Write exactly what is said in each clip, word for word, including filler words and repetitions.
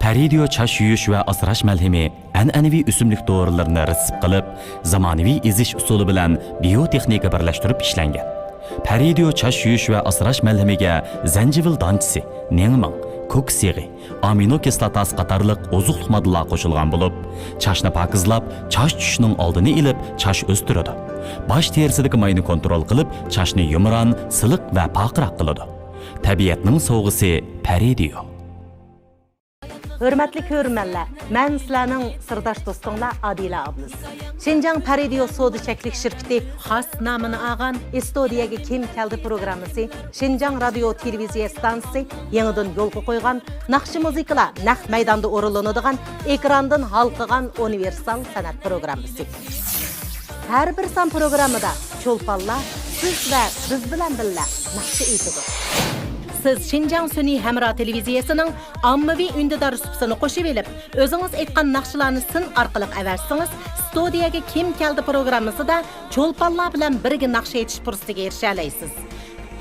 پەرىدىيو چاچ يۇيۇش ۋە ئاسراش مەلھىمى ئەنئەنىۋى ئۆسۈملۈك دورىلىرىنى رېتسېپ قىلىپ، زامانىۋى ئېزىش ئۇسۇلى بىلەن بىيوتېخنىكا بىرلەشتۈرۈپ ئىشلەنگەن. پەرىدىيو چاچ يۇيۇش ۋە ئاسراش مەلھىمىگە زەنجىۋىل دانچىسى، نېڭمىڭ، كوكۇس يېغى، ئامىنو كىسلاتاسى قاتارلىق ئوزۇقلۇق ماددىلار قوشۇلغان بولۇپ، چاچنى پاكىزلاپ، چاچ چۈشۈشنىڭ ئالدىنى ئېلىپ، چاچ ئۆستۈرىدۇ. باش تېرىسىدىكى ماينى كونترول قىلىپ، چاچنى يۇمران، سىلىق ۋە پارقىراق قىلىدۇ. تەبىئەتنىڭ سوۋغىسى پەرىدىيو. ھۆرمەتلىك كۆرۈرمەنلەر، مەن سىلەرنىڭ سىرداش دوستۇڭلار ئادىلە ئابلىز. شىنجاڭ پەرىدىيو سودا چەكلىك شىركىتى خاس نامىنى ئالغان ئىستودىيەگە كىم كەلدى پروگراممىسى، شىنجاڭ رادىيو تېلېۋىزىيە ئىستانسىسى يېڭىدىن يولغا قويغان ناخشا مۇزىكىلار نەق مەيداندا ئورۇنلىنىدىغان ئېكراندىن ھالقىغان ئۇنىۋېرسال سەنئەت پروگراممىسى. ھەر بىر سان پروگراممىدا چولپانلار سىز ۋە بىز بىلەن بىللە ناخشا ئېيتىدۇ. سىز شىنجاڭ سۈنئىي ھەمراھ تېلېۋىزىيەسىنىڭ ئاممىۋى ئۈندىدار سۇپىسىنى قوشۇۋېلىپ، ئۆزىڭىز ئېيتقان ناخشىلارنى سىن ئارقىلىق ئەۋەتسىڭىز، ئىستودىيەگە كىم كەلدى پروگراممىسىدا چولپانلار بىلەن بىرگە ناخشا ئېيتىش پۇرسىتىگە ئېرىشەلەيسىز.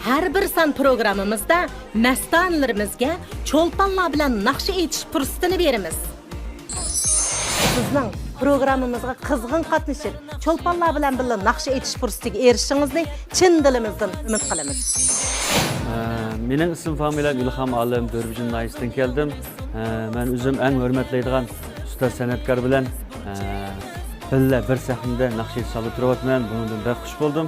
ھەر بىر سان پروگراممىمىزدا مەستانىلىرىمىزگە چولپانلار بىلەن ناخشا ئېيتىش پۇرسىتىنى بېرىمىز. سىزنىڭ پروگراممىمىزغا قىزغىن قاتنىشىپ، چولپانلار بىلەن بىللە ناخشا ئېيتىش پۇرسىتىگە ئېرىشىشىڭىزنى چىن دىلىمىزدىن ئۈمىد قىلىمىز. ئە، مېنىڭ ئىسىم فامىلەم ئىلھام ئالىم، دۆربىجىن ناھىيەسىدىن كەلدىم. ئە، مەن ئۆزۈم ئەڭ ھۆرمەتلەيدىغان ئۇستاز سەنئەتكار بىلەن، ئە، بىللە بىر سەھنىدە ناخشا ئېيتىشقا ئولتۇرۇۋاتىمەن. بۇنىڭدىن بەك خۇش بولدۇم.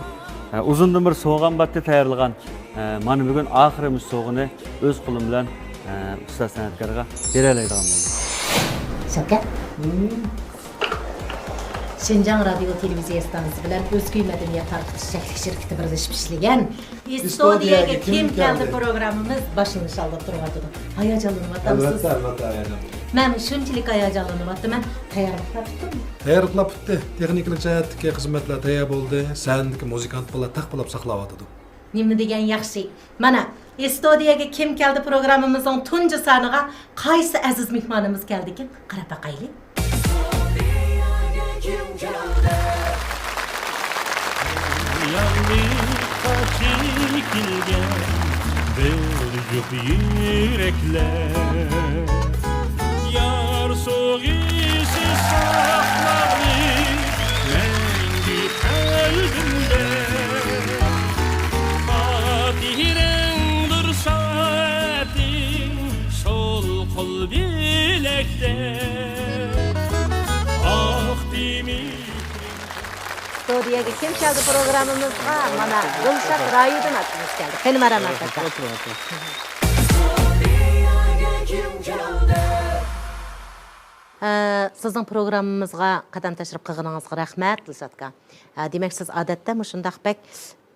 ئە، ئۇزۇندىن بىر سوۋغام بارتى تەييارلىغان. ئە، مانا بۈگۈن ئاخىرى مۇشۇ سوۋغىنى ئۆز قولۇم بىلەن، ئە، ئۇستاز سەنئەتكارغا بېرەلەيدىغان بولدۇم. شەۋكەت. شىنجاڭ رادىيو تېلېۋىزىيە ئىستانسىسى بىلەن ئۆزكۈي مەدەنىيەت تارقىتىش چەكلىك شىركىتى بىرلىشىپ ئىشلىگەن ئىستودىيەگە كىم كەلدى پروگراممىمىز باشلىنىش ئالدىدا تۇرۇۋاتىدۇ. ھاياجانلىنىۋاتامسىز؟ ئەلۋەتتە، ئەلۋەتتە، ھاياجان. مەن شۇنچىلىك ھاياجانلىنىۋاتىمەن. تەييارلىقلار پۈتتىمۇ؟ تەييارلىقلار پۈتتى. تېخنىكىلىق جەھەتتىكى خىزمەتلەر تەييار بولدى. سەھنىدىكى مۇزىكانت بالىلار تەققىلەپ ساقلاۋاتىدۇ. نېمە دېگەن ياخشى. مانا، ئىستودىيەگە كىم كەلدى پروگراممىمىزنىڭ تۇنجى سانىغا قايسى ئەزىز مېھمانىمىز كەلدىكىن؟ قاراپ باقايلى. ياڭلىققا چېكىلگەن بىر جۈپ يۈرەكلەر. يار سوغىسى ساقلاغلى مەڭگۈ قەلبىمدە. خاتىرەڭدۇر سائىتىم سول قول بىلەكتە. ئاق تېمى ئىستودىيەگە كىم كەلدى پروگراممىمىزغا؟ مانا، دىلشات رايىدىن ئاكىمىز كەلدى. قېنى، مەرھەمەت ئاكا. ئە، سىزنىڭ پروگراممىمىزغا قەدەم تەشرىپ قىلغىنىڭىزغا رەھمەت، دىلشات ئاكا. ئە، دېمەك، سىز ئادەتتە مۇشۇنداق بەك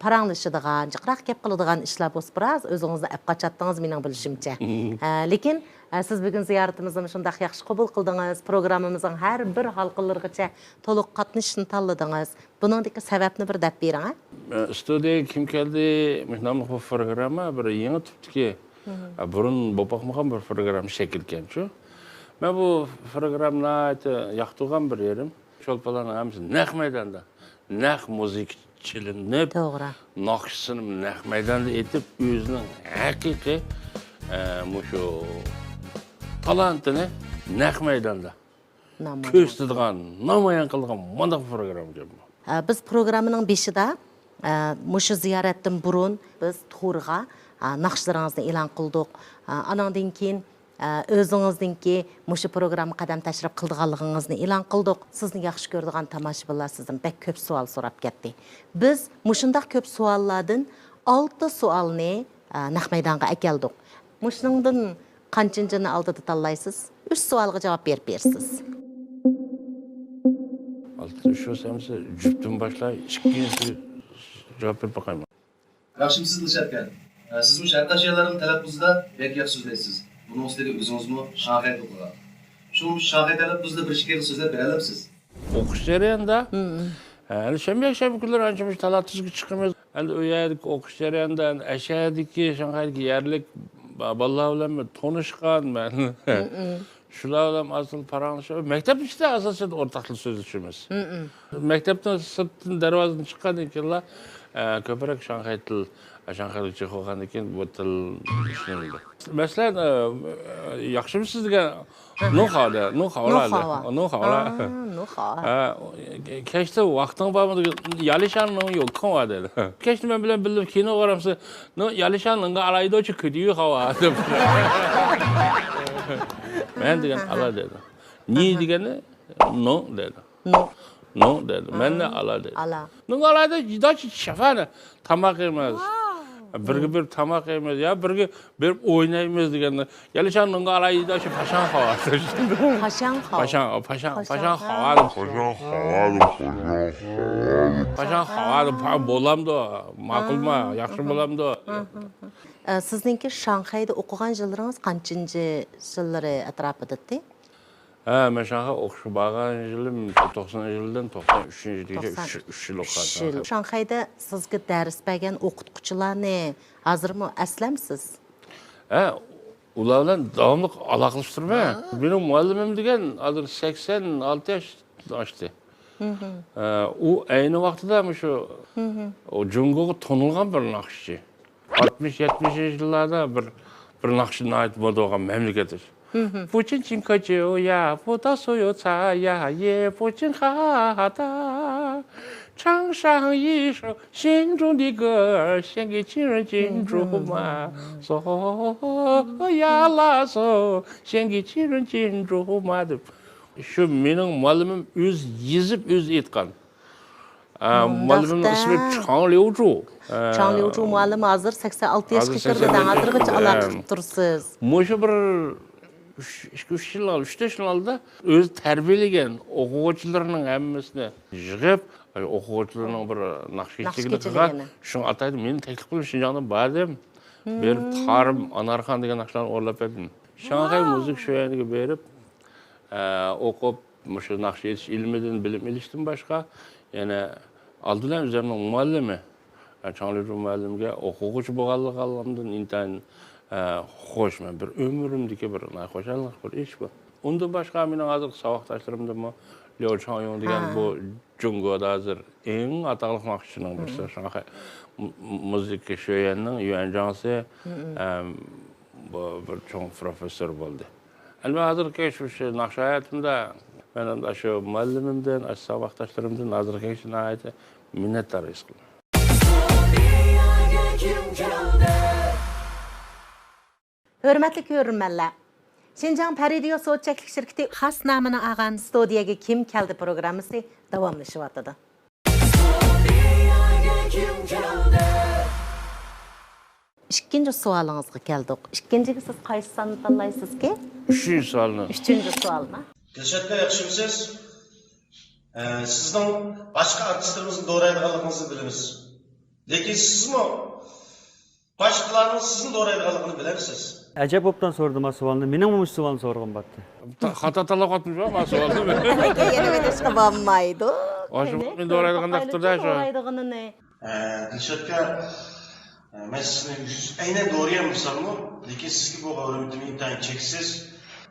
پاراڭلىشىدىغان، جىقراق گەپ قىلىدىغان ئىشلار بولسا، بىراز ئۆزىڭىزنى ئەپ قاچاتتىڭىز، مېنىڭ بىلىشىمچە. ئە، لېكىن، ئە، سىز بۈگۈن زىيارىتىمىزنى مۇشۇنداق ياخشى قوبۇل قىلدىڭىز، پروگراممىمىزنىڭ ھەر بىر ھالقىلىرىغىچە تولۇق قاتنىشىشنى تاللىدىڭىز. بۇنىڭدىكى سەۋەبنى بىر دەپ بېرىڭە. ئىستۇدىيەگە كىم كەلدى؟ مېھمانلىق بۇ پروگرامما بىر يېڭى تىپتىكى، بۇرۇن بولۇپ باقمىغان بىر پروگرامما شەكىلكەنچۇ. مەن بۇ پروگرامما ناھايىتى ياقتۇرغان بىر يېرىم. چولپانلارنىڭ ھەممىسى نەق مەيداندا، نەق مۇزىكا چېلىنىپ، توغرا، ناخشىسىنى نەق مەيداندا ئېيتىپ، ئۆزىنىڭ ھەقىقىي، ئە، مۇشۇ تالانتىنى نەق مەيداندا نامايان كۆرسىتىدىغان، نامايان قىلىدىغان مانداق پروگراممىكەن بۇ. ئە، بىز پروگراممىنىڭ بېشىدا، ئە، مۇشۇ زىيارەتتىن بۇرۇن بىز تورغا، ئە، ناخشىلىرىڭىزنى ئېلان قىلدۇق. ئە، ئانىڭدىن كېيىن، ئە، ئۆزىڭىزنىڭكى مۇشۇ پروگرامما قەدەم تەشرىپ قىلىدىغانلىقىڭىزنى ئېلان قىلدۇق. سىزنى ياخشى كۆرىدىغان تاماشىبىنلار سىزدىن بەك كۆپ سوئال سوراپ كەتتى. بىز مۇشۇنداق كۆپ سوئاللاردىن ئالتە سوئالنى، ئە، نەق مەيدانغا ئەكەلدۇق. مۇشۇنىڭدىن قانچىنچىنى ئالدىدا تاللايسىز؟ ئۈچ سوئالغا جاۋاب بېرىپ بېرىسىز. ئالتە، ئۈچ بولسا ھەممىسى جۈپتىن باشلاي، ئىككىنچىسىگە جاۋاب بېرىپ باقايمەن. ياخشىمۇ سىز، دىلشاتكەن؟ ئە، سىزمۇ شەرقىي ئاسىيالارنىڭ تەلەپپۇزىدا بەك ياخشى سۆزلەيسىز. بۇنىڭ ئۈستىگە ئۆزىڭىزمۇ شاڭخەيدە ئوقۇغان. شۇ شاڭخەي تەلەپپۇزىدا بىر ئىككى خىل سۆزلەپ بېرەلەمسىز؟ ئوقۇش جەريانىدا، ھە، ئەنە شەنبە، يەكشەنبە كۈنلىرى ئانچە-مۇنچە تالانتسىزغا چىقىمىز. ئەمدى ئۇ يەردىكى ئوقۇش جەريانىدا، ئەمدى ئەشەدىكى، شاڭخەيدىكى يەرلىك با-، بالىلار بىلەن بىر تونۇشقان مەن. شۇلار بىلەن ئاز-تولا پاراڭلىشىپ، مەكتەپنىڭ ئىچىدە ئاساسەن ئورتاقلا سۆزلىشىمىز. مەكتەپتىن سىرتتىن دەرۋازىدىن چىققاندىن كېيىنلا، ئە، كۆپرەك شاڭخەي تىل، شاڭخەيلىك چىخۇغاندىن كېيىن بۇ تىل ئىشلىنىدۇ. مەسىلەن، ئە، ياخشىمۇسىز دېگەن نوخاۋا دەيدۇ، نوخاۋا دەيدۇ. نوخاۋا. نوخاۋا. ھا، نوخاۋا. ھا، كەچتە ۋاقتىڭ بارمۇ دېگەن، يالىشاڭ نوڭ يوقۇڭ ۋا دەيدۇ. كەچتە مەن بىلەن بىللە كىنو قارامسىز، نو، يالىشاڭ نوڭغا ئالايدۇ چى كۆدۈيۈ خاۋا دەپ. مەن دېگەن ئالا دەيدۇ. نى دېگەننى نوڭ دەيدۇ. نوڭ. نوڭ دەيدۇ. مەن دە ئالا دەيدۇ. ئالا. نوڭغا ئالايدۇ، يىداچ شەفەنە. تاماق يەيمىز. ۋاۋ. بىرگە بېرىپ تاماق يەيمىز. يا بىرگە بېرىپ ئوينايمىز دېگەندە. يالىشاڭ نوڭغا ئالايدۇ، شۇ پاشاڭ خاۋا. پاشاڭ خاۋا. پاشاڭ، پاشاڭ، پاشاڭ خاۋا. پاشاڭ خاۋا. پاشاڭ خاۋا. پاشاڭ خاۋا. بولامدۇ؟ ماقۇلما؟ ھا. ياخشى بولامدۇ؟ ھا، ھا، ھا. ئە، سىزنىڭكى شاڭخەيدە ئوقۇغان يىللىرىڭىز قانچىنچى يىللىرى ئەتراپىدا ئىدى؟ ھە، مەن شاڭخەي ئوقۇشقا بارغان يىلىم شۇ توقسان يىلدىن توقسان ئۈچىنچى يىلغىچە توقسان ئۈچ يىل ئوقۇغان. ئۈچ يىل. شاڭخەيدە سىزگە دەرس بەرگەن ئوقۇتقۇچىلارنى ھازىرمۇ ئەسلەمسىز؟ ھە، ئۇلار بىلەن داۋاملىق ئالاقىلىشىپ تۇرىمەن. ھا. مېنىڭ مۇئەللىمىم دېگەن ھازىر سەكسەن ئالتە ياش ئاشتى. ھە، ئۇ ئەينى ۋاقتىدا مۇشۇ، ئۇ جۇڭگوغا تونۇلغان بىر ناخشىچى. ئاتمىش، يەتمىشىنچى يىللاردا بىر، بىر ناخشا ناھايىتى مودا بولغان مەملىكەت ئىچى. 父亲金克酒呀，不到所有茶呀，也不见哈达。唱上一首心中的歌儿，献给亲人金主妈。嗦呀啦嗦，献给亲人金主妈。 شۇ مېنىڭ مۇئەللىمىم ئۆزى يېزىپ، ئۆزى ئېيتقان. ئە، مۇئەللىمىمنىڭ ئىسمى چاڭ ليۇجۇ. ئە، چاڭ ليۇجۇ مۇئەللىم ھازىر سەكسەن ئالتە ياشقا كىردى، ھازىرغىچە ئالاقە قىلىپ تۇرسىز. مۇشۇ بىر ئۈچ، ئىككى، ئۈچ يىل، ئۈچ، تۆت يىل ئالدىدا ئۆزى تەربىيەلىگەن ئوقۇغۇچىلىرىنىڭ ھەممىسىنى يىغىپ، ئوقۇغۇچىلىرىنىڭ بىر ناخشا كېچىلىكىنى قىلغان. شۇڭا ئاتايدۇ، مېنى تەكلىپ قىلىپ شىنجاڭدىن باردىم. بېرىپ تارىم، ئانارخان دېگەن ناخشىلارنى ئورۇنلاپ بەردىم. شاڭخەي مۇزىكا شۆيۈەنىگە بېرىپ، ئە، ئوقۇپ، مۇشۇ ناخشا ئېيتىش ئىلمىدىن بىلىم ئېلىشتىن باشقا، يەنە ئالدى بىلەن ئۆزۈمنىڭ مۇئەللىمى، ئە، چاڭ ليۇجۇ مۇئەللىمگە ئوقۇغۇچى بولغانلىقىمدىن ئىنتايىن، ئە، خۇشمەن. بىر ئۆمرۈمدىكى بىر ناخۇشاللىق بىر ئىش بۇ. ئۇندىن باشقا مېنىڭ ھازىرقى ساۋاقداشلىرىمدىنمۇ ليۇ چاڭيۇڭ دېگەن بۇ جۇڭگودا ھازىر ئەڭ ئاتاقلىق ناخشىچىنىڭ بىرسى. شاڭخەي مۇ-، مۇ-، مۇزىكا شۆيۈەننىڭ يۈەن جاڭسى، ئەم، بۇ بىر چوڭ پروفېسسور بولدى. ئەمدى ھازىرقى شۇ، شۇ ناخشا ھاياتىمدا مەن ئاشۇ مۇئەللىمىمدىن، ئاشۇ ساۋاقداشلىرىمدىن ھازىرقى ناھايىتى مىننەتدار ھېس قىلىمەن. ھۆرمەتلىك كۆرۈرمەنلەر! شىنجاڭ پەرىدىيو سودا چەكلىك شىركىتى خاس نامىنى ئالغان ستۇدىيەگە كىم كەلدى پروگراممىسى داۋاملىشىۋاتىدۇ. ئىككىنچى سوئالىڭىزغا كەلدۇق. ئىككىنچىگە سىز قايسى ساننى تاللايسىزكى؟ ئۈچىنچى سوئالنى. ئۈچىنچى سوئالنى. دىلشاتكا، ياخشىمۇسىز؟ ئە، سىزنىڭ باشقا ئارتىسلىرىمىزنى دورايدىغانلىقىڭىزنى بىلىمىز. لېكىن سىزمۇ باشقىلارنىڭ سىزنى دورايدىغانلىقىنى بىلەمسىز؟ ئەجەب بوپتان سورىدىم ھا سوئالنى. مېنىڭمۇ مۇشۇ سوئالنى سورىغۇم بارتى. تا-، خاتا تاللاپ قاتمىشۇ ھا سوئالنى. سىزنىڭكى يەنە ئېلىشقا بولمايدۇ. ئاشۇ مېنى دورايدىغاندەك تۇرىدۇ شۇ. دورايدىغىنىنى. ئە، دىلشاتكا، ئە، مەن سىزنى يۈز ئەينەن دورىيالمىساممۇ، لېكىن سىزگە بولغان ھۆرمىتىم ئىنتايىن چەكسىز.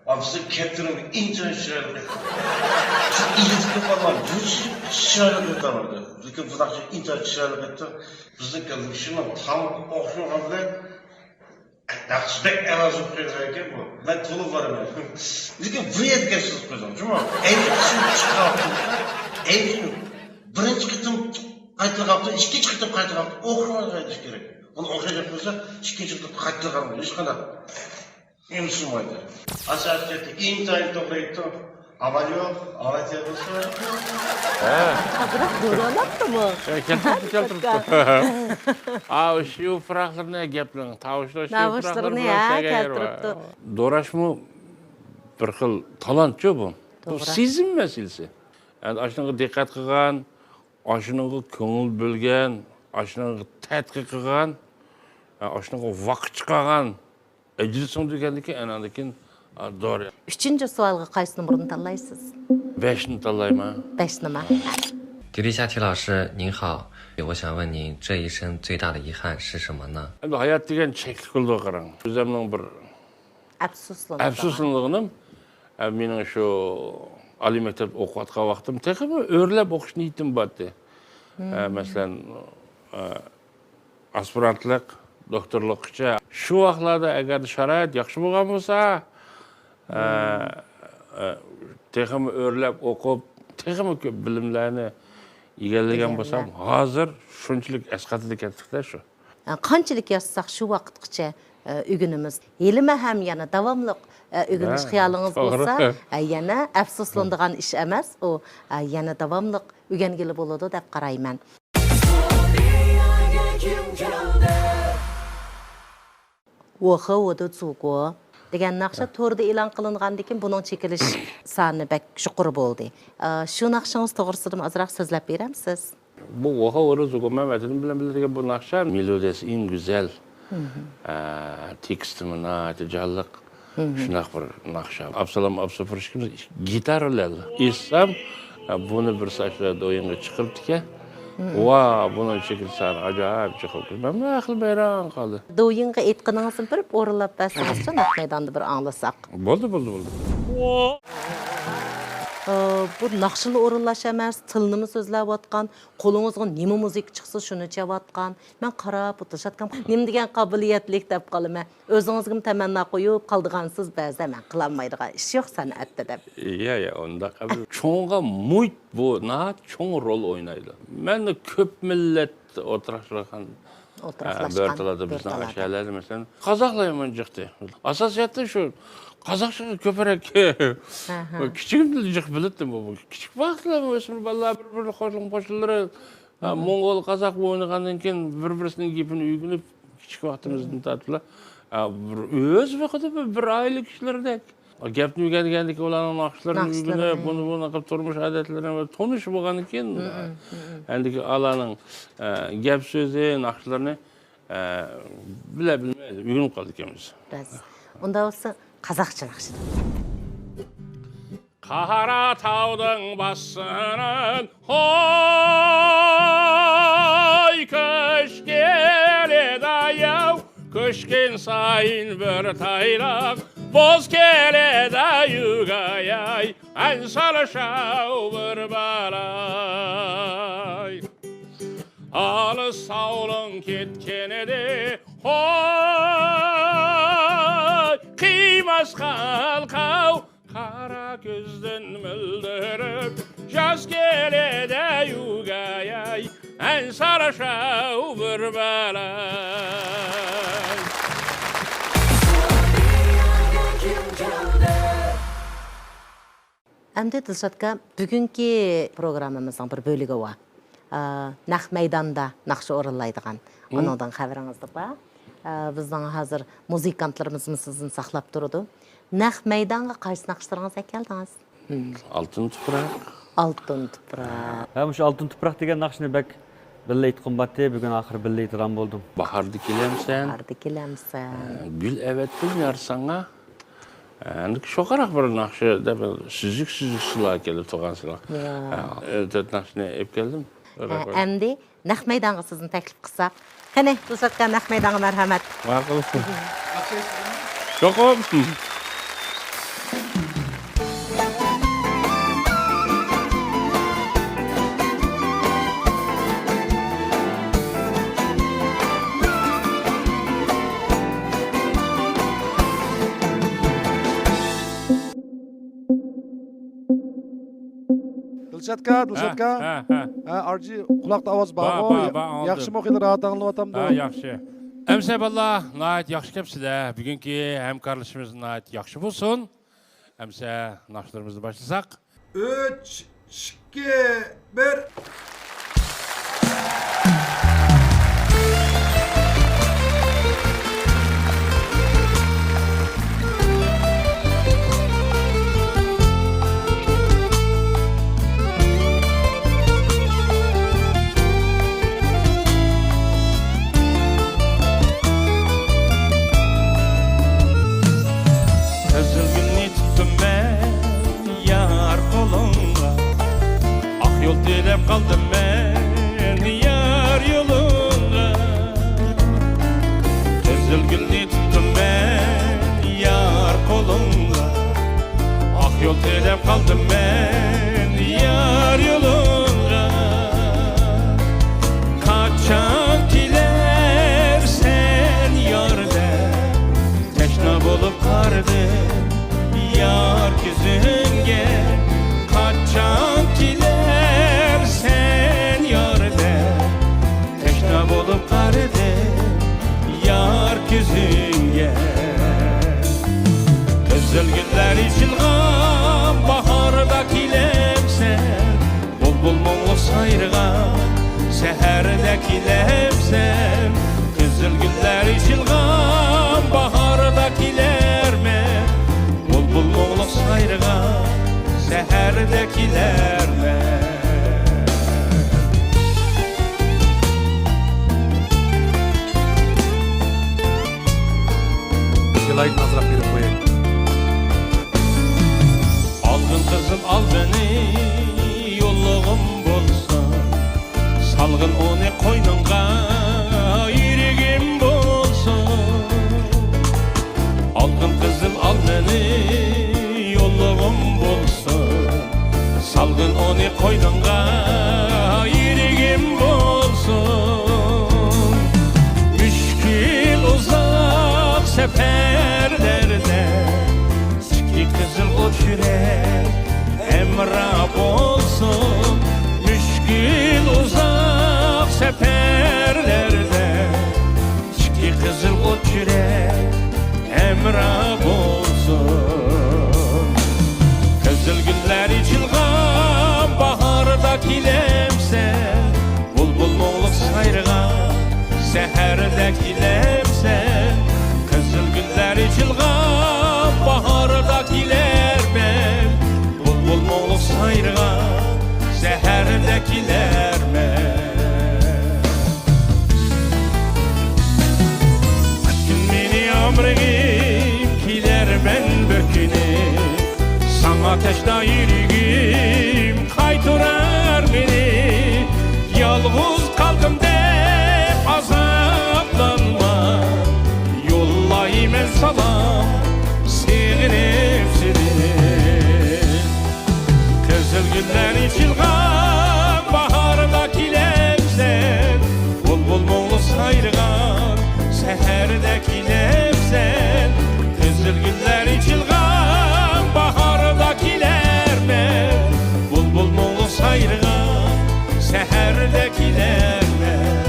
ئاپىسى كەپتىرىڭگە ئىنتايىن چىرايلىق ئېيتتى. سىز ئېيتىپ قالغان يۈز چىرايلىق ئېيتالمىدى. لېكىن بۇنداق ئىنتايىن چىرايلىق ئېيتتى. بىزنىڭ كەلگۈسىنىڭ تام ئوخشىغان بىلەن ناخشىسى بەك ئەلا سوقۇپ قويغان ئىكەن بۇ. مەن تولا بارىمەن. لېكىن بۇ يەردە گەپ سۆز قويدۇم. جۇمۇ. ئەينى ئىشىنى چىقارىپ، ئەينى بىرىنچى قېتىم قايتىلىغاپتۇ، ئىككىنچى قېتىم قايتىلىغاپتۇ. ئوخشىماي قايتىش كېرەك. بۇنى ئوخشاش قىلسا، ئىككىنچى قېتىم قايتىلىغان ھېچقانداق ئېلىشمايدۇ. ئاساسىيەتتە ئىنتايىن توغرا ئېيتتىڭ. ئامال يوق، ئاۋاتىيە بولسا. ھە. ئازراق دورىلاپتىمۇ؟ ھە، كەلتۈرۈپتۇ، كەلتۈرۈپتۇ. ئاۋۇ شۇ پۇراقلىرىنى گەپنىڭ، تاۋۇشلار شۇ پۇراقلىرىنى، ھە، كەلتۈرۈپتۇ. دوراشمۇ بىر خىل تالانتچۇ بۇ. بۇ توغرا. سېزىم مەسىلىسى. يەنى ئاشۇنىڭغا دىققەت قىلغان، ئاشۇنىڭغا كۆڭۈل بۆلگەن، ئاشۇنىڭغا تەتقىق قىلغان، ئاشۇنىڭغا ۋاقىت چىقارغان، ئەجىر سۇندۇرگەندىن كېيىن، ئاندىن كېيىن، ئا، دورا. ئۈچىنچى سوئالغا قايسى نومۇرنى تاللايسىز؟ بەشنى تاللايمەن. بەشنىما؟ 迪丽夏提老师，您好，我想问您这一生最大的遗憾是什么呢？ ئەمدى ھايات دېگەن چەكلىك بولىدۇ، قاراڭ. ئۆزۈمنىڭ بىر ئەپسۇسلىنىدىغان. ئەپسۇسلىنىدىغىنىم، ئە، مېنىڭ شۇ ئالىي مەكتەپتە ئوقۇۋاتقان ۋاقتىم تېخىمۇ ئۆرلەپ ئوقۇش نىيىتىم بارتى. ئە، مەسىلەن، ئە، ئاسپىرانتلىق، دوكتورلۇققىچە. شۇ ۋاقىتلاردا ئەگەردە شارائىت ياخشى بولغان بولسا، ئە، ئە، تېخىمۇ ئۆرلەپ ئوقۇپ، تېخىمۇ كۆپ بىلىملەرنى ئىگىلىگەن بولسام، ھازىر شۇنچىلىك ئەسقاتىدىكەنتۇق-دە شۇ. ئە، قانچىلىك ياشىساق، شۇ ۋاقىتقىچە، ئە، ئۆگىنىمىز. ھېلىمۇ ھەم يەنە داۋاملىق، ئە، ئۆگىنىش خىيالىڭىز بولسا، ئە، يەنە ئەپسۇسلىنىدىغان ئىش ئەمەس. ئۇ، ئە، يەنە داۋاملىق ئۆگەنگىلى بولىدۇ دەپ قارايمەن. ۋوخېۋودا زۇگو دېگەن ناخشا توردا ئېلان قىلىنغاندىن كېيىن بۇنىڭ چېكىلىش سانى بەك يۇقىرى بولدى. ئا، شۇ ناخشىڭىز توغرىسىدىمۇ ئازراق سۆزلەپ بېرەمسىز؟ بۇ ۋوخېۋودا زۇگو مەن ۋەتىنىم بىلەن بىللە دېگەن بۇ ناخشا مېلودىيەسى ئەڭ گۈزەل، ئە، تېكىستىمۇ ناھايىتى جانلىق. شۇنداق بىر ناخشا. ئابسالام ئابسۇپۇر ئىككىمىز گىتارا بىلەن ئېيتسام، بۇنى بىرسى ئاشۇ دويىنغا چىقىرىپتىكەن. ۋا، بۇنىڭ چېكىت سانى ئاجايىپ چىقىپ، مەن بىر خىل ھەيران قالدىم. دويىنغا ئېيتقىنىڭىزنى بېرىپ ئورۇنلاپ بەرسىڭىزچۇ، نەق مەيداندا بىر ئاڭلىساق. بولدى، بولدى، بولدى. ئى، بۇ ناخشىلا ئورۇنلاش ئەمەس، تىلنىمۇ سۆزلەۋاتقان، قولىڭىزغا نېمە مۇزىكا چىقسا، شۇنى چېلىۋاتقان. مەن قاراپ ئولتۇرۇشاتقان، نېمە دېگەن قابىلىيەتلىك دەپ قالىمەن. ئۆزىڭىزگىمۇ تەمەننا قويۇپ قالىدىغانسىز بەزىدە، مەن قىلالمايدىغان ئىش يوق سەنئەتتە دەپ. يا، يا، ئۇنداق ئەمەس. چوڭغا مۇھىت بۇ ناھايىتى چوڭ رول ئوينايدۇ. مەن كۆپ مىللەت ئولتۇراقلاشقان، ئولتۇراقلاشقان، ئە، بىر تالادا بىر بىزنىڭ تالادا. شەھەرلەردە، مەسىلەن، قازاقلار يامان جىقتى. ئاساسىيەتتە شۇ قازاقچىغا كۆپرەك ئەھە. كىچىكىمدىن جىق بىلەتتىم بۇ، بۇ كىچىك ۋاقىتلار ئۆسمۈر بالىلار بىر-بىرى قوشۇلما قوشۇنلىرى، ھە، موڭغۇل، قازاق ئوينىغاندىن كېيىن بىر-بىرسىنىڭ گېپىنى ئۆگىنىپ، كىچىك ۋاقتىمىزدىن تارتىپلا، ھە، بىر ئۆز ۋاقتىدا بىر، بىر ئائىلە كىشىلىرىدەك. گەپنى ئۆگەنگەندىن كېيىن ئۇلارنىڭ ناخشىلىرىنى ئۆگىنىپ، بۇنى، بۇنى قىلىپ تۇرمۇش ئادەتلىرىنى تونۇش بولغاندىن كېيىن، ئەندىكى ئالارنىڭ، ئە، گەپ سۆزى، ناخشىلىرىنى، ئە، بىلە بىلمەي ئۆگىنىپ قالىدىكەنمىز. راست. ئۇنداق بولسا قازاقچە ناخشا. قارا تاغنىڭ باسقىنىدا ھوي، كۈز كېلىدۇ ياۋ، كۈز كۈن سايىن بىر تايلاق، بوز كېلىدۇ يۈگەي، ئەنسىرىشىۋ بىر بالاي. ئالىس تاغنىڭ كەتكىنىدە ھوي، قىيماس قالقاۋ، قارا كۈزدىن مىلدىرىپ، ياز كېلىدۇ يۈگەي، ئەنسىرىشىۋ بىر بالاي. ئەمدى دىلشات ئاكا، بۈگۈنكى پروگراممىمىزنىڭ بىر بۆلۈگى بار. ئا، نەق مەيداندا ناخشا ئورۇنلايدىغان. ئۇنىڭدىن خەۋىرىڭىز بار. ئا، بىزنىڭ ھازىر مۇزىكانتلىرىمىزمۇ سىزنى ساقلاپ تۇرىدۇ. نەق مەيدانغا قايسى ناخشىلىرىڭىزنى ئەكەلدىڭىز؟ ئالتۇن تۇپراق. ئالتۇن تۇپراق. ھە، مۇشۇ ئالتۇن تۇپراق دېگەن ناخشىنى بەك بىللە ئېيتقۇم بارتتى، بۈگۈن ئاخىرى بىللە ئېيتىدىغان بولدۇم. باھاردا كېلەمسەن؟ باھاردا كېلەمسەن؟ گۈل ئەۋەتتىم يار ساڭا. ئەندى شۇ قاراق بىر ناخشا دەپ، سۈزۈك-سۈزۈك سۇلار كېلىپ تۇرغان سىلەر. يا. ھە، تۆت ناخشىنى ئېلىپ كەلدىم. ھە، ئەمدى نەق مەيدانغا سىزنى تەكلىپ قىلساق. قېنى، دىلشات ئاكا، نەق مەيدانغا مەرھەمەت. ماقۇل. چوقۇم. دىلشاتكا، دىلشاتكا. ھە، ھە، ھە. ھە، ئارجى قۇلاقتا ئاۋاز بارغۇ؟ بار، بار، بار، ئاڭلىدىم. ياخشىمۇ، خېلى راھەت ئاڭلىنىۋاتامدۇ؟ ھە، ياخشى. ئەمىسە بالىلار، ناھايىتى ياخشى كەپسىلەر. بۈگۈنكى ھەمكارلىشىمىز ناھايىتى ياخشى بولسۇن. ئەمىسە ناخشىلىرىمىزنى باشلىساق. ئۈچ، ئىككى، بىر. قىزىل گۈلنى تۇتتۇم مەن يار قولۇڭغا، ئاق يول تىلەپ قالدىم مەن يار يولۇڭغا. قىزىل گۈلنى تۇتتۇم مەن يار قولۇڭغا، ئاق يول تىلەپ قالدىم مەن يار يولۇڭغا. قاچان كېلەرسەن يار دەپ، تەشنا بولۇپ قارىدىم يار كۆزۈڭ. سەھەردە كېلەمسەن، قىزىل گۈللەر ئېچىلغان باھاردا كېلەرمەن، بۇلبۇل مۇڭلۇق سايرىغان سەھەردە كېلەرمەن. ئىلاھىم ئازراق بېرىپ قوياي. ئالغىن قىزىل ئالمىنى يوللىغىن بولسا، سالغىن ئۇنى قوينۇڭغا يۈرىكىم بولسا. ئالغىن قىزىل ئالمىنى يوللىغىن بولسا، سالغىن ئۇنى قوينۇڭغا يۈرىكىم بولسا. مۈشكۈل ئۇزاق سەپەرلەردە ئىككى قىزىل ئوت يۈرەك ھەمراھ بولسۇن. مۈشكۈل ئۇزاق سەپەرلەردە ئىككى قىزىل ئوت يۈرەك ھەمراھ بولسۇن. قىزىل گۈللەر ئېچىلغان باھاردا كېلەمسەن، بۇلبۇل مۇڭلۇق سايرىغان سەھەردە كېلەمسەن؟ قىزىل گۈللەر ئېچىلغان باھاردا كېلەرمەن، بۇلبۇل مۇڭلۇق سايرىغان سەھەردە كېلەرمەن. ئەتكىن مېنى ئامرىغىم، كېلەرمەن بىر كۈنى، ساڭا تەشنا يۈرىكىم قايتۇرار مېنى. يالغۇز قالدىم دەپ ئازابلانما، يوللايمەن سالام سېغىنىپ سېنى. قىزىل گۈللەر ئېچىلغان باھاردا كېلەمسەن، بۇلبۇل مۇڭلۇق سايرىغان سەھەردە كېلەمسەن؟ قىزىل گۈللەر ئېچىلغان باھاردا كېلەرمەن، بۇلبۇل مۇڭلۇق سايرىغان سەھەردە كېلەرمەن،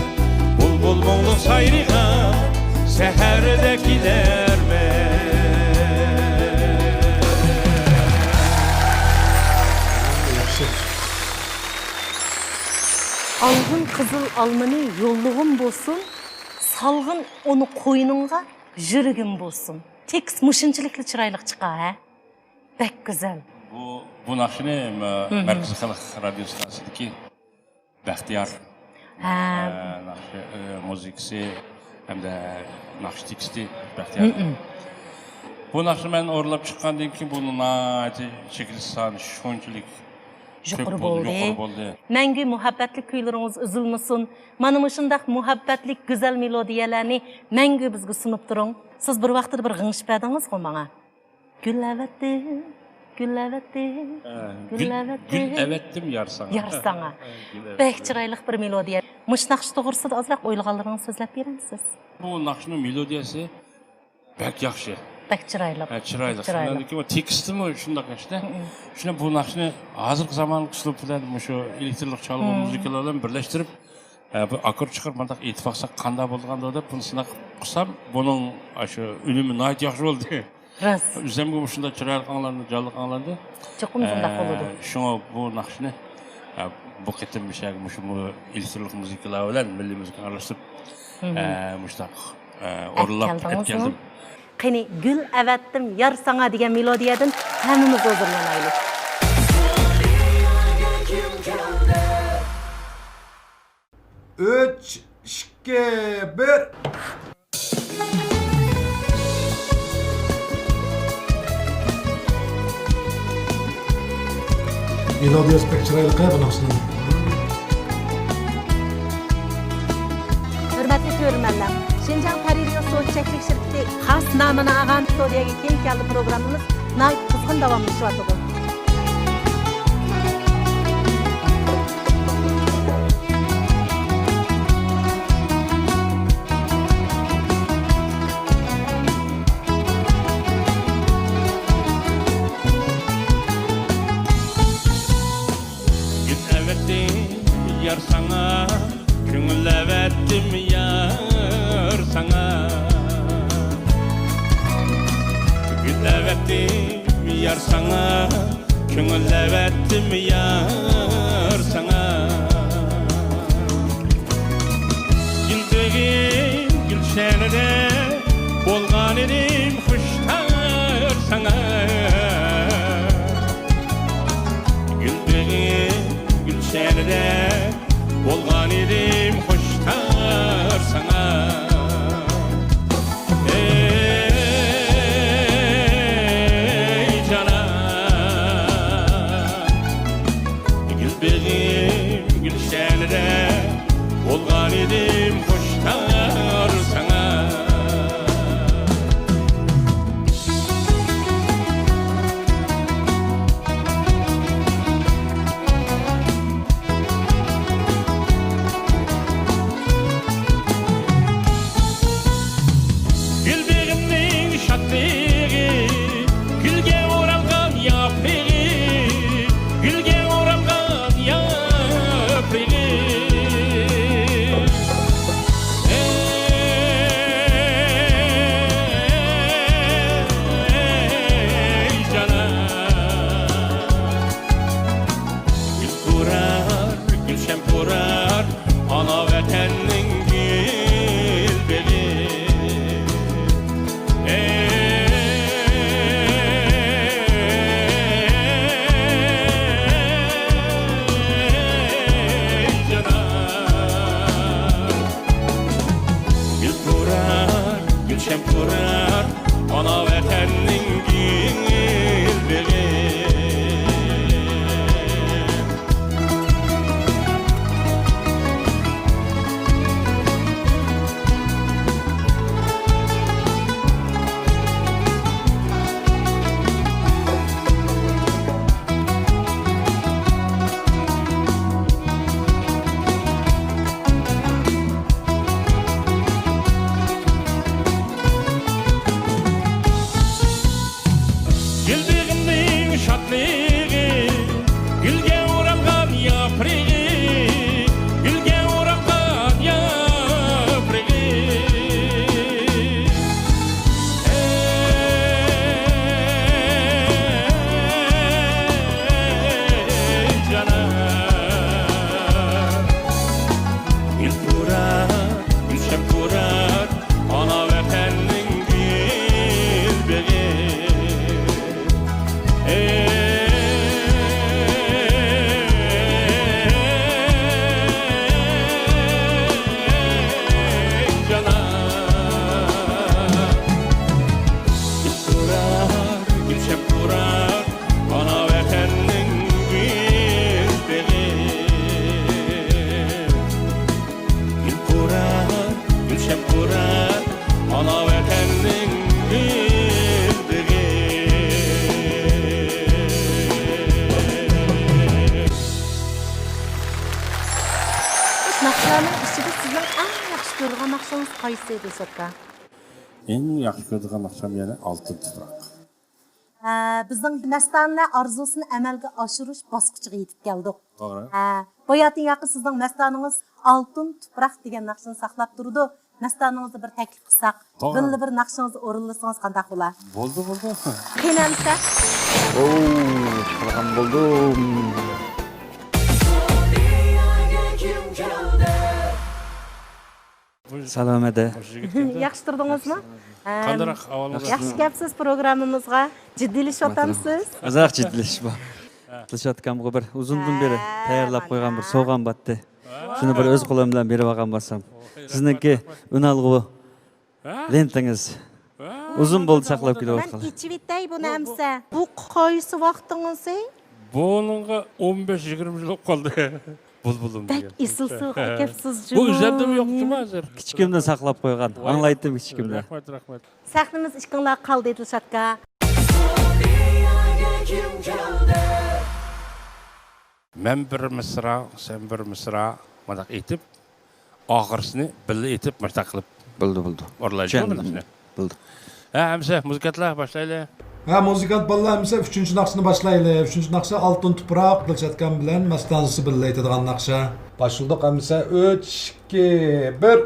بۇلبۇل مۇڭلۇق سايرىغان سەھەردە كېلەرمەن. ياخشى. ئالغىن قىزىل ئالمىنى يوللىغىن بولسۇن، سالغىن ئۇنى قوينۇڭغا يۈرىكىم بولسۇن. تېكىست مۇشۇنچىلىكلا چىرايلىق چىقا، ھە؟ بەك گۈزەل. بۇ، بۇ ناخشىنى، مە-، مەركىزىي خەلق رادىيو ستانسىسىدىكى بەختىيار، ھە، ئە، ناخشا، ئە، مۇزىكىسى ھەمدە ناخشا تېكىستى بەختىيار. بۇ ناخشىنى مەن ئورۇنلاپ چىققاندىن كېيىن بۇنىڭ ناھايىتى چېكىلىش سانى شۇنچىلىك يۇقىرى كۆپ بولدى، بولدى. يۇقىرى بولدى. مەڭگۈ مۇھەببەتلىك كۈيلىرىڭىز ئۈزۈلمىسۇن. مانا مۇشۇنداق مۇھەببەتلىك گۈزەل مېلودىيەلەرنى مەڭگۈ بىزگە سۇنۇپ تۇرۇڭ. سىز بىر ۋاقىتتا بىر غىڭشىپ بەردىڭىزغۇ ماڭا. گۈل ئەۋەتتىم، گۈل ئەۋەتتىم، ھە، گۈل گۈل، ئەۋەتتىم. گۈل ئەۋەتتىم يار ساڭا. يار ساڭا. ھە، گۈل ئەۋەتتىم. بەك چىرايلىق بىر مېلودىيە. مۇشۇ ناخشا توغرىسىدا ئازراق ئويلىغانلىرىڭىزنى سۆزلەپ بېرەمسىز؟ بۇ ناخشىنىڭ مېلودىيەسى بەك ياخشى. بەك چىرايلىق. ھە، چىرايلىق. بەك چىرايلىق. شۇندىن كېيىن تېكىستىمۇ شۇنداق ئىشتە. شۇنى بۇ ناخشىنى ھازىرقى زامانلىق ئۇسلۇب بىلەن مۇشۇ ئېلېكترونلۇق چالغۇ مۇزىكىلار بىلەن بىرلەشتۈرۈپ، ھە، بىر ئاككورد چىقىرىپ مۇنداق ئېيتىپ باقساق قانداق بولىدىغان دەپ بۇنى سىناق قىلسام، بۇنىڭ ئاشۇ ئۈنۈمى ناھايىتى ياخشى بولدى. راست. ئۆزۈمگىمۇ شۇنداق چىرايلىق ئاڭلاندى، جانلىق ئاڭلاندى. چوقۇم شۇنداق بولىدۇ. شۇڭا بۇ ناخشىنى، ئە، بۇ قېتىم مۇشۇ، مۇشۇ ئېلېكترونلۇق مۇزىكىلار بىلەن مىللىي مۇزىكىنى ئارىلاشتۇرۇپ، ئە، مۇشۇنداق، ئە، ئورۇنلاپ ئەتكەلدىم. قېنى، گۈل ئەۋەتتىم يار ساڭا دېگەن مېلودىيەدىن ھەممىمىز ھۇزۇرلىنايلى. ئۈچ، ئىككى، بىر. مېلودىيەسى بەك چىرايلىق ھە بۇ ناخشىنىڭ. ھۆرمەتلىك كۆرۈرمەنلەر، شىنجاڭ تەربىيە سودا چەكلىك شىركىتى خاس نامىنى ئالغان ستۇدىيەگە كېيىن كەلدى پروگراممىمىز ناھايىتى قىزغىن داۋاملىشىۋاتىدۇ. گۈل ئەۋەتتىم يار ساڭا، كۆڭۈل ئەۋەتتىم يار ساڭا. گۈل ئەۋەتتىم يار ساڭا، كۆڭۈل ئەۋەتتىم يار ساڭا. بولغان ئىدىم خۇشتار ساڭا. ئەي جانان، گۈل بېغىم گۈلشەنىدە بولغان ئىدىم خۇشتار ساڭا. گۈل بېغىمنىڭ شادلىقى، گۈلگە ئورالغان ياپرىقى، گۈلگە ئورالغان ياپرىقى. ئەي جانان، گۈل پۇرار، گۈلشەن پۇرار، ئانا ۋەتەننىڭ گۈل بېغى. ئەي جانان، گۈل پۇرار، گۈلشەن پۇرار، ئانا ۋەتەننىڭ گۈل بېغى. گۈل بېغىمنىڭ شادلىقى، گۈلگە ئورالغان ياپرىقى، گۈلگە ئورالغان ياپرىقى. ئەي جانان، گۈل پۇرار، گۈلشەن پۇرار، ئانا ۋەتەننىڭ گۈل بېغى. ئەي جانان، گۈل پۇرار، گۈلشەن پۇرار، ئانا ۋەتەننىڭ گۈل بېغى. گۈل پۇرار، گۈلشەن پۇرار، ئانا ۋەتەننىڭ گۈل بېغى. ناخشىلارنىڭ ئىچىدە سىزنىڭ ئەڭ ياخشى كۆرىدىغان ناخشىڭىز قايسى، دىلشات ئاكا؟ ئەڭ ياخشى كۆرىدىغان ناخشام يەنە ئالتۇن تۇپراق. ھە، بىزنىڭ مەستانە ئارزۇسىنى ئەمەلگە ئاشۇرۇش باسقۇچىغا يېتىپ كەلدۇق. توغرا. ھە، باياتىن ياقى سىزنىڭ مەستانىڭىز ئالتۇن تۇپراق دېگەن ناخشىنى ساقلاپ تۇرىدۇ. مەستانىڭىزنى بىر تەكلىپ قىلساق، توغرا. بىللە بىر ناخشىڭىزنى ئورۇنلىسىڭىز قانداق بولا؟ بولدى، بولدى. قېنى ئەمىسە. ئوو، چىقىدىغان بولدۇم. سالامەت. ياخشى تۇردىڭىزمۇ؟ قانداق ئەھۋالىڭىز؟ ياخشى كەپسىز، پروگراممىمىزغا جىددىيلىشىۋاتامسىز؟ ئازراق جىددىيلىشىش بار. دىلشات ئاكامغا بىر ئۇزۇندىن بېرى ھە، تەييارلاپ قويغان بىر سوۋغام باتتى. شۇنى بىر ئۆز قولۇم بىلەن بېرىۋالغان بولسام. سىزنىڭكى ئۈنئالغۇ لېنتىڭىز. ئۇزۇن بولدى ساقلاپ كېلىۋاتقىلى. مەن ئېچىۋېتەي بۇنى ئەمسە. بۇ قايسى ۋاقتىڭىزى؟ بۇنىڭغا ئون بەش يىگىرمە يىل بولۇپ قالدى. بۇلبۇلۇم بەك دېگەن. ئېسىل سوۋغا ئەكەپسىز جۇمۇ. بۇ ئۆزلەردىنمۇ يوق جۇمۇ ھازىر. كىچىكىمدىن ساقلاپ قويغان، ئاڭلايتتىم كىچىكىمدە. رەھمەت، رەھمەت. سەھنىمىز ئىككىڭلار قالدى، دىلشاتكا. مەن بىر مىسرا، سەن بىر مىسرا، مۇنداق ئېيتىپ، ئاخىرسىنى بىللە ئېيتىپ، مۇشۇنداق قىلىپ بولدى، بولدى. ئورۇنلايلى، چۈشەندىم. بىللە. بولدى. ھە، ئەمىسە مۇزىكانتلار باشلايلى. ھە، مۇزىكانت بالىلار، ئەمىسە ئۈچىنچى ناخشىنى باشلايلى. ئۈچىنچى ناخشا ئالتۇن تۇپراق، دىلشاتكام بىلەن مەستانىسى بىللە ئېيتىدىغان ناخشا. باشلىدۇق ئەمىسە، ئۈچ، ئىككى، بىر.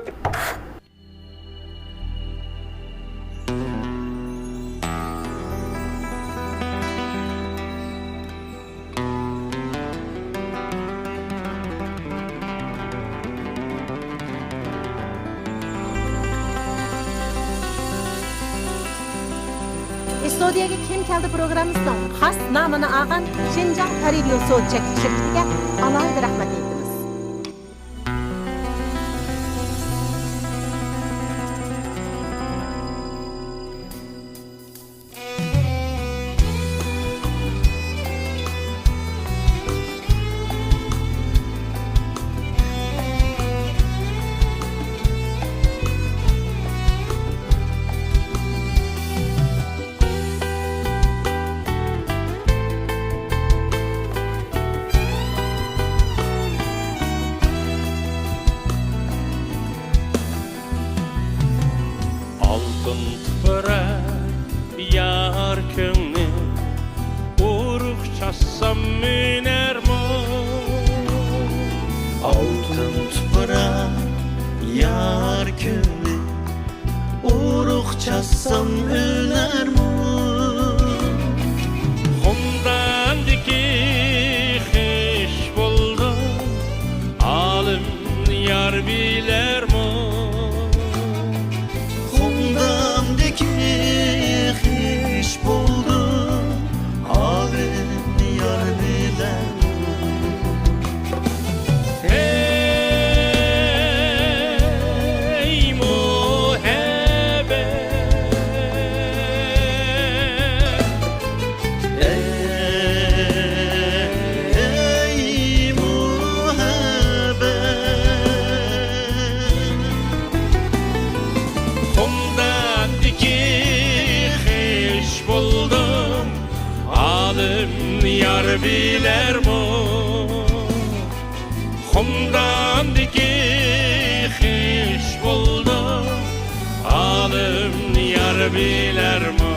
ئىستۇدىيەگە كىم كەلدى پروگراممىسىنىڭ خاس نامىنى ئالغان شىنجاڭ پەرىدىيۇ سودا چەكلىك شىركىتىگە ئالاھىدە رەھمەت ئېيتىمىز. ئۈنەرمۇ؟ ئالتۇن تۇپراق يار كۆڭلى، ئۇرۇق چاچسام ئۈنەرمۇ؟ خۇمداندىكى خىش بولدۇم، ئالىم يار بىلەرمۇ؟ خۇمداندىكى خىش بولدۇم، ئالىم يار بىلەرمۇ؟ ھەي مۇھەببەت، ئەي مۇھەببەت، خۇمداندىكى خىش بولدۇم، ئالىم يار بىلەرمۇ؟ خۇمداندىكى خىش بولدۇم، ئالىم يار بىلەرمۇ؟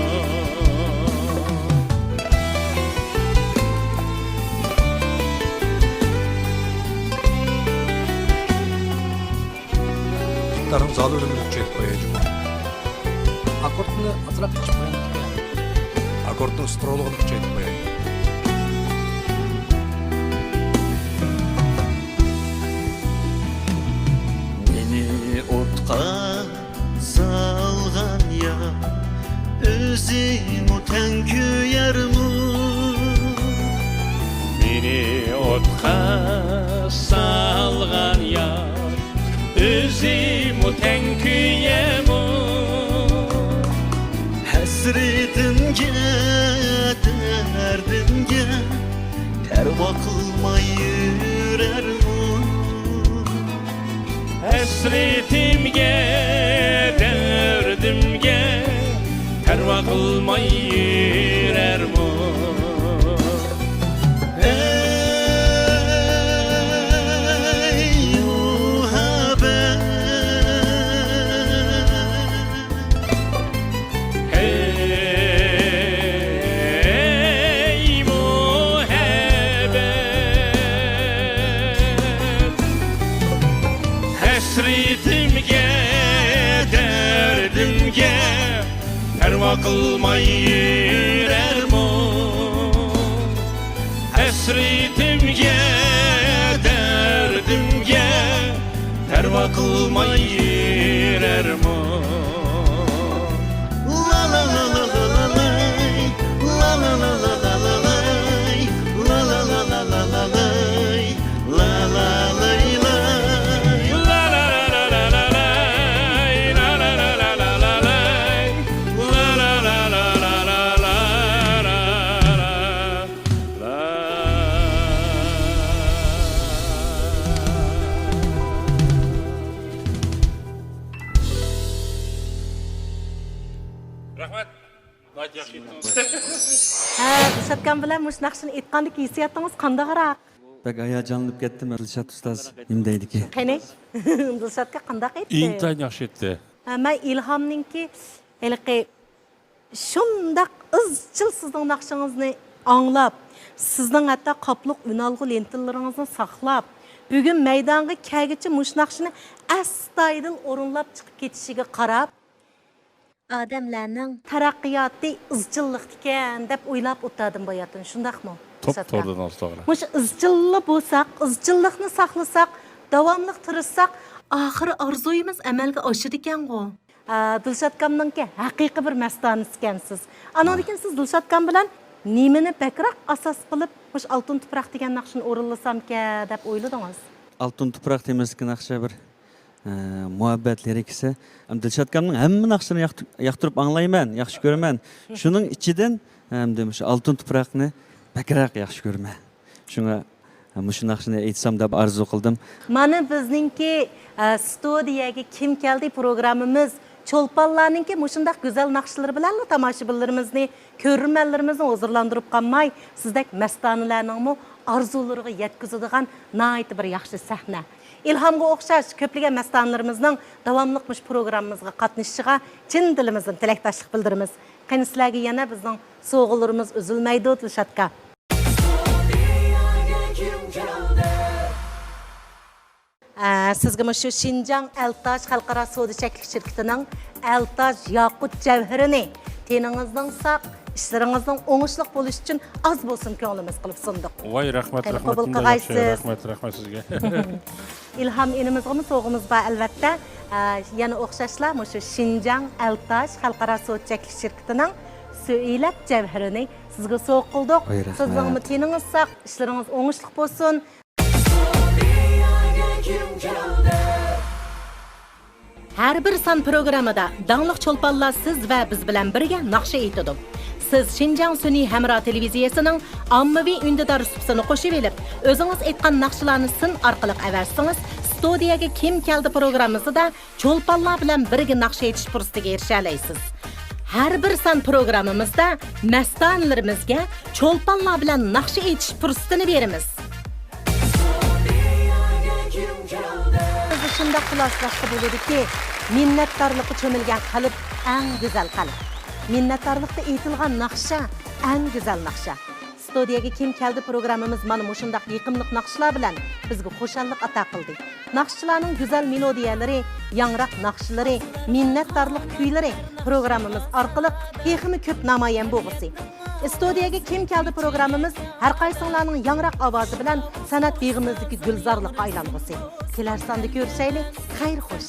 دۇتارنىڭ زالى ئۈنۈمىنى كۈچەيتىپ قوياي جۇمۇ. ئاككوردنى ئازراق ئېچىپ قوياي. ئاككوردنىڭ ئۇستىرالىغىنى كۈچەيتىپ قوياي. مېنى ئوتقا سالغان يار، ئۆزىمۇ تەڭ كۆيەرمۇ؟ مېنى ئوتقا سالغان يار، ئۆزىمۇ تەڭ كۆيەمۇ؟ ھەسرىتىمگە، دەردىمگە پەرۋا قىلماي يۈرەرمۇ؟ ھەسرىتىمگە، دەردىمگە پەرۋا قىلماي يۈرەرمۇ؟ ئەي مۇھەببەت، ھەي مۇھەببەت، ھەسرىتىمگە، دەردىمگە پەرۋا قىلماي يۈرەرمۇ؟ ھەسرىتىمگە، دەردىمگە پەرۋا قىلماي يۈرەرمۇ؟ لا لا لا لا لا لاي، لا لا لا لا لا لاي، لا لا لا لا لاي، لا لا لاي لاي. رەھمەت. ناھايىتى ياخشى ئېيتتىڭىز. ھە، دىلشاتكام بىلەن مۇشۇ ناخشىنى ئېيتقاندىكى ھېسسىياتىڭىز قانداقراق؟ بەك ھاياجانلىنىپ كەتتىم، دىلشات ئۇستاز نېمە دەيدىكى؟ قېنى، دىلشاتكا قانداق ئېيتتى؟ ئىنتايىن ياخشى ئېيتتى. ھە، مەن ئىلھامنىڭكى ھېلىقى شۇنداق ئىزچىل سىزنىڭ ناخشىڭىزنى ئاڭلاپ، سىزنىڭ ھەتتا قاپلىق ئۈنئالغۇ لېنتىلىرىڭىزنى ساقلاپ، بۈگۈن مەيدانغا كەلگۈچە مۇشۇ ناخشىنى ئەستايىدىل ئورۇنلاپ چىقىپ كېتىشىگە قاراپ، ئادەملەرنىڭ تەرەققىياتى ئىزچىللىقتىكەن دەپ ئويلاپ ئولتۇردۇم باياتىن، شۇنداقمۇ؟ توپ توغرا دېدىڭىز، توغرا. مۇشۇ ئىزچىللا بولساق، ئىزچىللىقنى ساقلىساق، داۋاملىق تىرىشساق، ئاخىرى ئارزۇيىمىز ئەمەلگە ئاشىدىكەنغۇ. ئە، دىلشاتكامنىڭكى ھەقىقىي بىر مەستانىسىكەنسىز. ئانىڭدىن كېيىن سىز دىلشاتكام بىلەن نېمىنى بەكرەك ئاساس قىلىپ، مۇشۇ ئالتۇن تۇپراق دېگەن ناخشىنى ئورۇنلىسامكەن دەپ ئويلىدىڭىز؟ ئالتۇن تۇپراق تېمىسىدىكى ناخشا بىر، ئە، مۇھەببەت لىرىكىسى. ھەم دىلشاتكامنىڭ ھەممە ناخشىلىرىنى ياقتۇ-، ياقتۇرۇپ ئاڭلايمەن، ياخشى كۆرىمەن. شۇنىڭ ئىچىدىن، ئەمدى مۇشۇ ئالتۇن تۇپراقنى بەكرەك ياخشى كۆرىمەن. شۇڭا مۇشۇ ناخشىنى ئېيتسام دەپ ئارزۇ قىلدىم. مانا بىزنىڭكى، ئە، ستۇدىيەگە كىم كەلدى پروگراممىمىز. چولپانلارنىڭكى مۇشۇنداق گۈزەل ناخشىلىرى بىلەنلا تاماشىبىنلىرىمىزنى، كۆرۈرمەنلىرىمىزنى ھۇزۇرلاندۇرۇپ قالماي، سىزدەك مەستانىلەرنىڭمۇ ئارزۇلىرىغا يەتكۈزىدىغان ناھايىتى بىر ياخشى سەھنە. ئىلھامغا ئوخشاش كۆپلىگەن مەستانىلىرىمىزنىڭ داۋاملىق مۇشۇ پروگراممىمىزغا قاتنىشىشىغا چىن دىلىمىزدىن تىلەكداشلىق بىلدۈرىمىز. قېنى سىلەرگە يەنە بىزنىڭ سوۋغىلىرىمىز ئۈزۈلمەيدۇ، دىلشاتكا. ئە، سىزگە مۇشۇ شىنجاڭ ئەلتاج خەلقئارا سودا چەكلىك شىركىتىنىڭ ئەلتاج ياقۇت جەۋھىرىنى تېنىڭىزنىڭ ساق، ئىشلىرىڭىزنىڭ ئوڭۇشلۇق بولۇشى ئۈچۈن ئاز بولسۇن كۆڭلىمىز قىلىپ سۇندۇق. ۋاي، رەھمەت، قېنى، رەھمەت، قوبۇل قىلغايسىز. رەھمەت، رەھمەت سىزگە. ئىلھام ئىنىمىزغىمۇ سوۋغىمىز بار، ئەلۋەتتە. ئە، يەنە ئوخشاشلا مۇشۇ شىنجاڭ ئەلتاج خەلقئارا سودا چەكلىك شىركىتىنىڭ سۆيلەپ جەۋھىرىنى سىزگە سوۋغا قىلدۇق. ۋاي، رەھمەت. سىزنىڭمۇ تېنىڭىز ساق، ئىشلىرىڭىز ئوڭۇشلۇق بولسۇن. ھەر بىر سان پروگراممىدا داڭلىق چولپانلار سىز ۋە بىز بىلەن بىرگە ناخشا ئېيتىدۇ. سىز شىنجاڭ سۈنئىي ھەمراھ تېلېۋىزىيەسىنىڭ ئاممىۋى ئۈندىدار سۇپىسىنى قوشۇۋېلىپ، ئۆزىڭىز ئېيتقان ناخشىلارنى سىن ئارقىلىق ئەۋەتسىڭىز، ستۇدىيەگە كىم كەلدى پروگراممىسىدا چولپانلار بىلەن بىرگە ناخشا ئېيتىش پۇرسىتىگە ئېرىشەلەيسىز. ھەر بىر سان پروگراممىمىزدا مەستانىلىرىمىزگە چولپانلار بىلەن ناخشا ئېيتىش پۇرسىتىنى بېرىمىز. بىز شۇنداق خۇلاسىلاشقا بولىدۇكى، مىننەتدارلىققا چۆمۈلگەن قەلب ئەڭ گۈزەل قەلب. مىننەتدارلىقتا ئېيتىلغان ناخشا ئەڭ گۈزەل ناخشا. ستۇدىيەگە كىم كەلدى پروگراممىمىز مانا مۇشۇنداق يېقىملىق ناخشىلار بىلەن بىزگە خۇشاللىق ئاتا قىلدى. ناخشىچىلارنىڭ گۈزەل مېلودىيەلىرى، ياڭراق ناخشىلىرى، مىننەتدارلىق كۈيلىرى پروگراممىمىز ئارقىلىق تېخىمۇ كۆپ نامايان بولغۇسى. ستۇدىيەگە كىم كەلدى پروگراممىمىز ھەرقايسىڭلارنىڭ ياڭراق ئاۋازى بىلەن سەنئەت بېغىمىزدىكى گۈلزارلىققا ئايلانغۇسى. كېلەر ساندا كۆرۈشەيلى. خەير خوش.